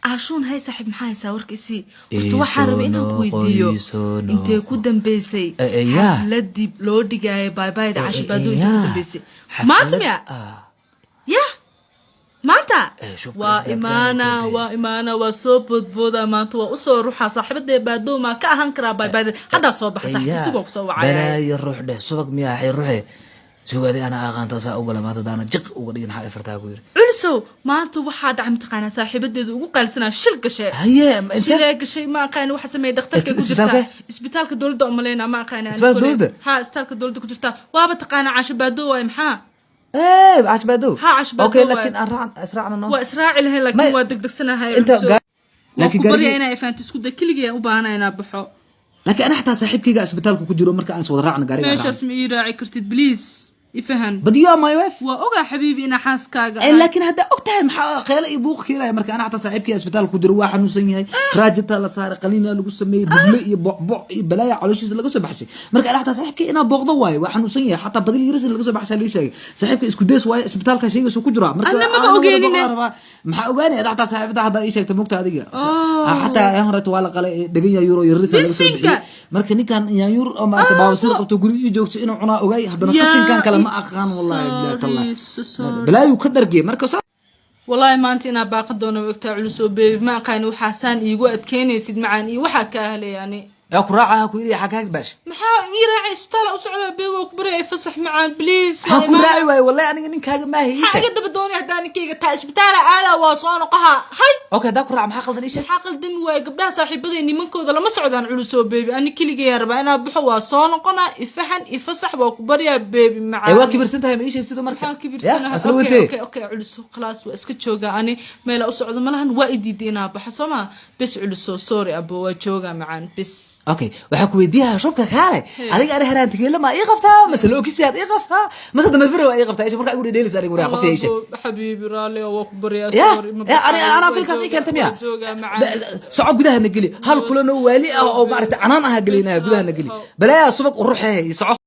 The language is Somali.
Caashuun, hay saaxiib, maxaa haysaa warkiisii? Horta waxaan rabay inaan ku weydiiyo, intee ku dambeysay xafladii loo dhigaayo baabaayda Cashibaado? Intee ku dambeysay? Maanta miya? Ya, maanta waa imaana, waa imaana, waa soo boodbooda maanta, waa usoo ruuxa saaxiibadee Baadow. Maa ka ahaan karaa baabaayda? Haddaa soo baxa saaxiib, isagoo kusoo wacaya. Balaayo ruux dheh, subag miyaa xay ruuxe sugaadi anaa aqaanta saa ugala maanta daana jiq uga dhigin, xaa ifartaa ku yiri. Culisow, maanta waxaa dhacay, mataqaanaa, saaxiibadeedu ugu qaalisanaa shil gashay. Haye? Shilee gashay, ma aqaani waxa sameeyay. Dhakhtarka ku jirtaa, isbitaalka dowladda umaleyna, ma aqaani. Isbitaalka dowladda? Ha, isbitaalka dowladda ku jirtaa. Waaba taqaanaa, Caasho Baado waay, maxaa? Caasho Baado. Ha, Caasho Baado. Okay, laakiin aan raac, israacna no. Waa israaci lahayn, laakiin waa degdegsanahay. Inta laakiin gaari inaa ifaanto isku day, keligii u baahana inaa baxo. Laakiin ana xataa saaxiibkayga isbitaalka ku jiro, marka aan is wada raacno gaariga. Meeshaas ma ii raaci kartid? Please, ifahan. But you are my wife. Waa ogaa xabiibi inaa xaaskaaga. Laakiin haddaa og tahay, maxaa qeelo iyo buuq keenaya? Marka ana xataa saaxiibkayga isbitaalka ku jiro, waa xanuunsan yahay, raajinta la saaray, qaliina lagu sameeyey, buble iyo bocboc iyo balaaya calooshiisa laga soo baxshay. Marka ana xataa saaxiibkay inaa booqdo waayo, waa xanuunsan yahay, xataa badil yarisi laga soo baxshaa lii sheegay. Saaxiibka isku dees waayo, isbitaalka sheegaysu ku jiraa. Marka anna maba ogeenine. Maxaa ogaanay? Ada xataa saaxiibada haddaa ii sheegtay, mugta adiga xataa ayaan horeeto waa la qalay dhegan, yaanyuur oo yarisa laga soo bixiyey. Marka ninkan yaanyuur oo maarata baawasir qabto, guri ii joogto inuu cunaa ogaay, haddana qashinkan kale ma aqaan, wallahi billahi tallahi, balaayuu ka dhargey marka. Wallaahi maanta inaa baaqa doono ogtaa, Culusoo baby, ma aqaani waxaasaan iigu adkeynaysid macaan iyo waxaa kaa helay ani. Yaa ku raaca ku yidhi? Xaa kaaga baash? Maxaa ii raacay? Isbitaal u socdaa baby, waa ku baryay, fasax macaan, please. Maxaa ku raaci waaye? Wallahi aniga ninkaaga maaha, ii maxaa sheeg. Iga daba doonay haddaa ninkayga taa? Isbitaala aadaa, waa soo noqoha, hay. Okay, haddaa ku raaca, maxaa qaldan? Ii sheeg. Maxaa qaldami waaye? Gabdhaha saaxiibaday nimankooda lama socdaan, Culusoo baby. Ani keligayaan rabaa inaa baxo, waa soo noqonaa. Ifaxan, ifasax, waa ku baryaa baby macaan. Ee, waa kibirsan tahay, ma ii sheegtido marka? Maxaan kibirsanahay? Asla okay. wantee. Okay, Culuso, khalaas, waa iska joogaa. Ani meela u socdo malahan, waa i diiday inaa baxo, soo maa? Bes Culuso, sorry abo, waa joogaa macaan, bes. Okay, waxaa ku weydiiyaa, shubka kaale adiga, ani haraantigeela maa ii qabtaa, mase lookisiyaad ii qabtaa, mase damafire waa ii qabtaa? Isha markaa igu dhedheelaysa aniga, waraa qof ii sheeg. Abo, xabiibi, raalli oo waa ku baryaa. Ya. Sorry, ma Ya, ani baxaayo, anaa waa filkaas ii joogaa, keenta miya? waa joogaa macaan. Soco, gudaha na geli, hal kulanoo waali ah oo maaragtay canaan ah gelinaya, gudaha na geli, balaayaa subag uruxee, soco.